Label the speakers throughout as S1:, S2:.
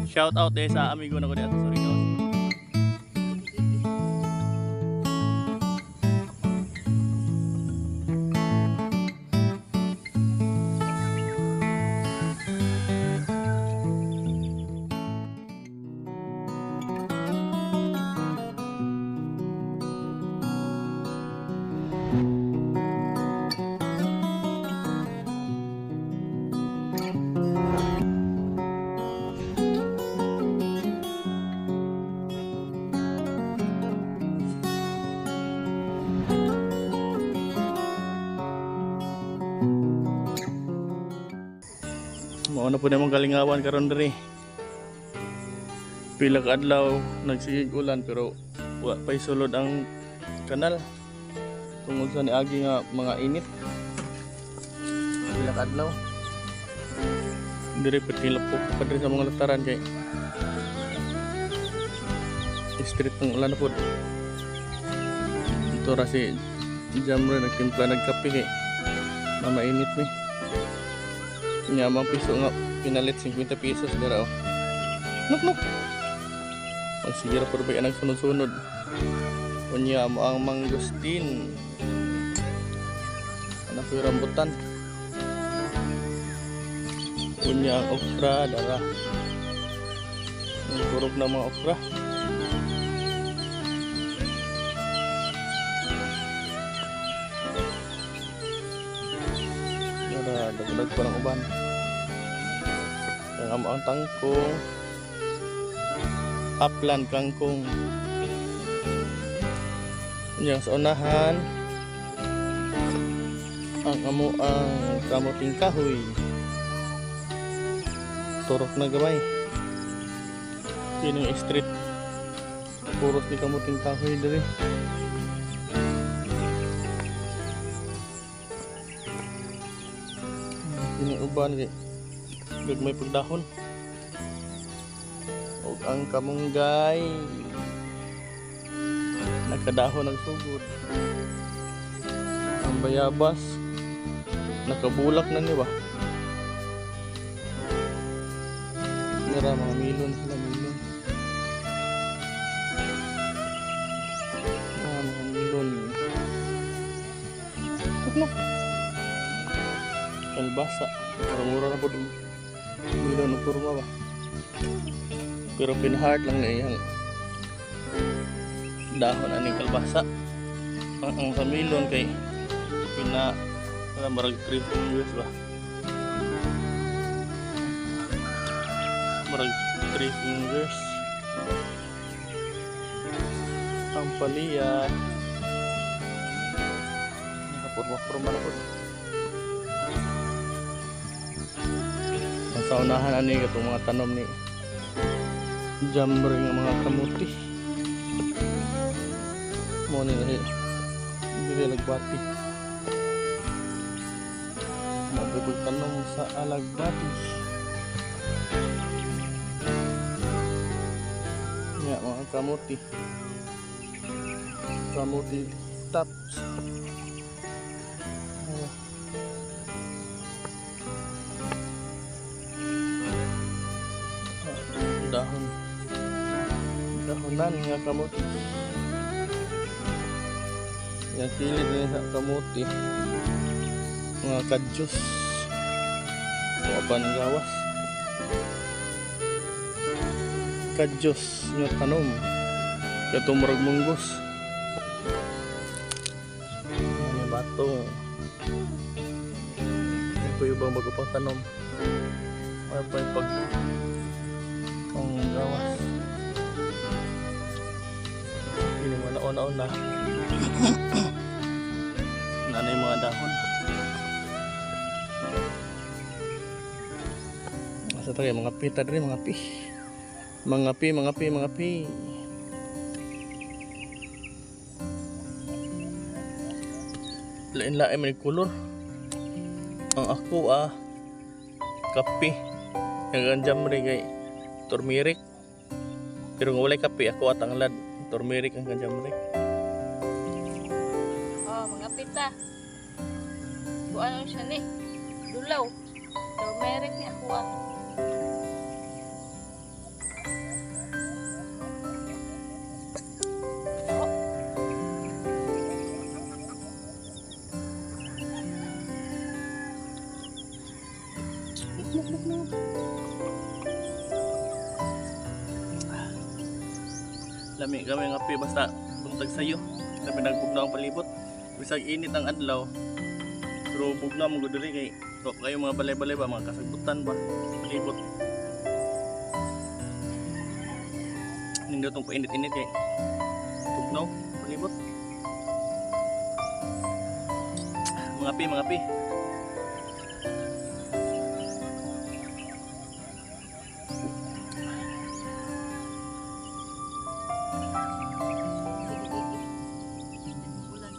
S1: Shout out eh sa amigo na ko dito. Sorry ko. Mao na po namang kalingawan karon diri. Pila ka adlaw nagsigig ulan pero wa pay sulod ang kanal tungod sa niagi nga mga init. Pila ka adlaw. Diri pati lapok pa diri sa mga lataran kay street ng ulan na pod. Ito ra si Jamre nagtimpla nagkape kay mamainit mi. Nya mga piso nga pinalit 50 pesos dira oh. Nuk nuk. Ang sige ra pud ba ang sunod-sunod. Unya mo ang mangosteen. Ano po yung rambutan? Unya ang okra dara. Ang turok na mga okra. Dara, dagdag pa ng uban. Ang amo ang tangkong. Upland kangkong. Yang sa unahan ang amo ang kamuting kahoy. Turok na gamay. Kining street puros ni kamuting kahoy diri. Kini uban kay gagmay pagdahon. Ug ang kamunggay nakadahon ang sugod. Ang bayabas nakabulak na ni ba? Nira mga milon sila milon. Ah, mga milon. Tuknok. Kalbasa. Mura-mura na po dun. Milon o kurma ba? Pero pinahard lang na iyang dahon aning kalbasa. Ang sa milon kay pina wala marag 3 fingers ba? Marag 3 fingers. Ang paliya nakapurma-purma na po. Ang sa unahan ani katong mga tanom ni Jambre nga mga kamuti. Mo ni lahi. Dili lagbati. Mabubog tanom sa alagbati. Ya, mga kamuti. Kamuti tops. Dahon. Dahonan nga kamuti. Yang kilid ni sa kamuti. Mga kadyos. Wa pa ng gawas. Kadyos nga tanom. Katong murag munggos. May bato. Ito yung ibang bago pang tanom. May pa yung pag ang gawas. Hindi mo nauna-una. Nanay mga dahon. Asa tayo mga pita diri, mga pi. Mga pi, mga pi, mga pi. Lain-lain man yung kolor. Ang ako kape. Ang jamre kay turmeric. Pero kung walay kape, ako at tanglad. Turmeric ang jamre.
S2: Oh, mga pita. Kung ano siya ni? Dulaw. Turmeric ni ako ah.
S1: Lami kami nga kape basta buntag sayo. Labi nagbugnaw ang palibot. Bisag init ang adlaw. Pero bugnaw mo gud diri kay to kayo mga balay-balay ba, mga kasagbutan ba palibot. Nindot tong painit-init kay tugnaw palibot. Mga pi, mga pi.
S2: Ulan.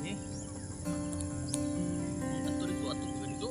S1: Eh. Ato dito, ato ganito.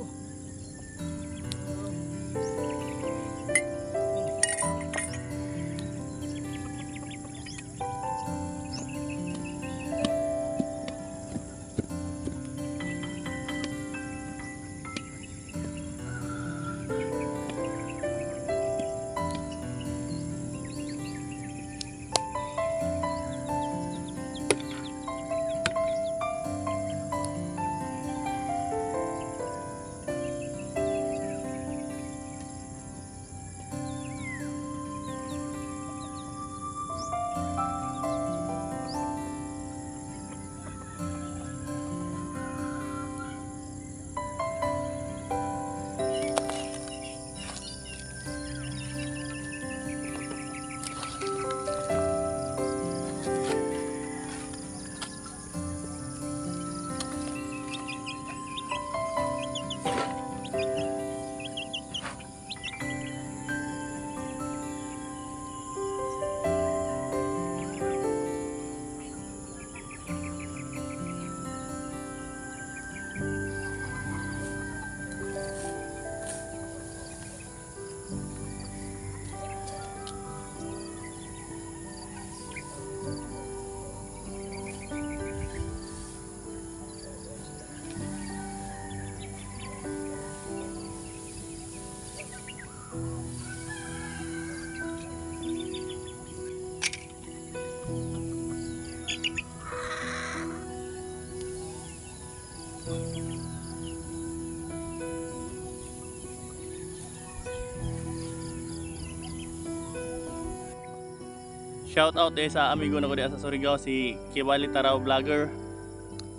S1: Shout out eh sa amigo na ko diha sa Surigao, si Kibali Taraw Vlogger.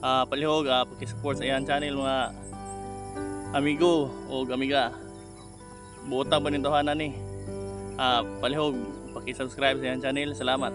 S1: Palihog, paki-support sa iyang channel mga amigo o amiga. Buotang ba nito ni? Palihog, paki-subscribe sa iyang channel. Salamat.